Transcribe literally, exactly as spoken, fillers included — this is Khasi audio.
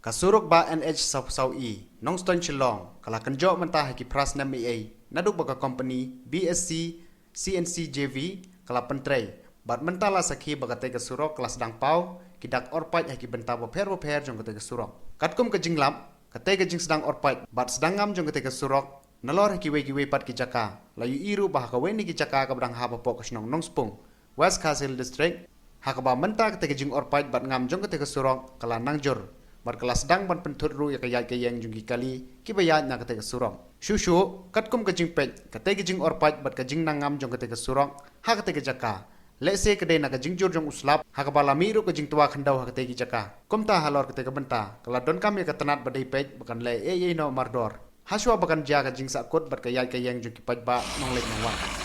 Ka surok bah N H saw saw E Nongstoin Shillong ka la kynjoh mynta ha ki phra snem eiei naduh ba ka kompani B S C C N C J V ka la pyntrei, bad mynta la sakhi ba katei ka surok ka la sdang paw ki dak orpait ha ki bynta bapher bapher jong katei ka surok. Katkum ka jinglap, katei ka jingsdang orpait bad sdang ngam jong katei ka surok nalor ha kiwei kiwei pat ki jaka, la ïohi ruh ba ha kawei na ki jaka kaba dang hap hapoh ka shnong Nongspung, West Khasi Hills District, ha kaba mynta katei ka jingorpait bad ngam jong katei ka surok ka la nangjur bad ka la sdang ban pynthut ruh ïa ka ïaid ka ïeng jong ki kali kiba ïaid na katei ka surok. Shuh shuh, katkum ka jingpeit, katei ka jingorpait bad ka jingnang ngam jong katei ka surok ha katei ka jaka, lehse ka dei na ka jingjur jong u slap, ha kaba la mih ruh ka jingtwa khyndew ha katei ki jaka. Kumta halor katei ka bynta ka la donkam ïa ka tnat ba dei peit ba kan leh eiei noh mardor, hashwa ba kan jia ka jingsahkut bad ka ïaid ka ïeng jong ki paidbah nongleit nongwan.